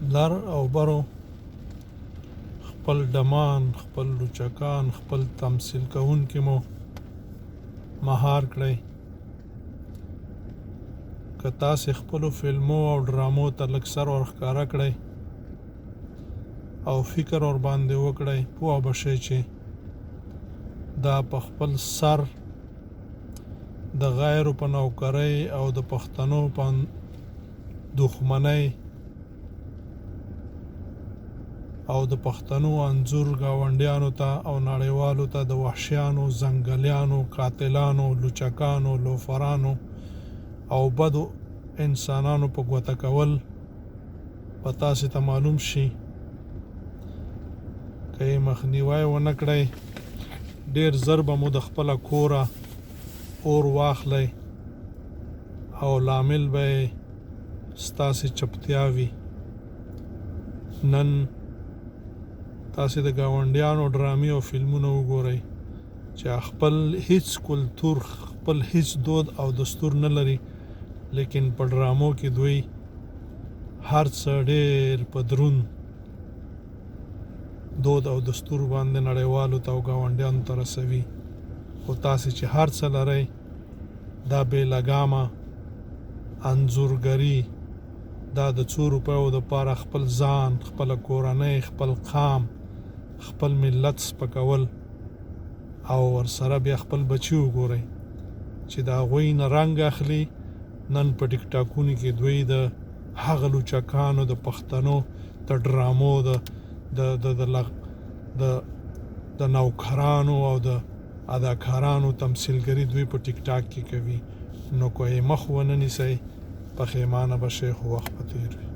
لر او برو خپل ډمان، خپل لوچکان، خپل تمثیل کوونکي مو مهار کړئ. که تاسې خپلو فلمو او ډرامو ته لږ سر ورښکاره کړئ او فکر ورباندې وکړئ، پوه به شئ چې دا په خپل سر د غیرو په نوکرۍ او د پښتنو په دښمنۍ او د پښتنو انځور ګاونډیانو ته او نړیوالو ته د وحشیانو، ځنګلیانو، قاتلانو، لوچکانو، لوفرانو او بدو انسانانو په ګوته کول به تاسې ته معلوم شي. که یې مخنیوی ونه کړئ، ډېر زر به مو د خپله کوره اور واخلئ او لامل به یې ستاسې چپتیا وي. نن تاسې د ګاونډیانو ډرامې او فلمونه وګورئ چې خپل هیڅ کلتور، خپل هیڅ دود او دستور نه لري، لیکن په ډرامو کې دوی هر څه ډېر په دروند دود او دستور باندې نړیوالو ته او ګاونډیانو ته رسوي. خو تاسې چې هر څه لرئ، دا بې لګامه انځورګري، دا د څو روپیو دپاره خپل ځان، خپله کورنۍ، خپل قام، خپل ملت سپکول او ورسره بیا خپل بچي وګورئ چې د هغوی نه رنګ اخلي. نن په ټیک ټاکونو کې دوی د هغه لوچکانو د پښتنو د ډرامو د د د د د د نوکرانو او د اداکارانو تمثیلګري دوی په ټیک ټاک کې کوي. نو که یې مخ ونه نیسئ، پښیمانه به شئ، خو وخت به تېر وي.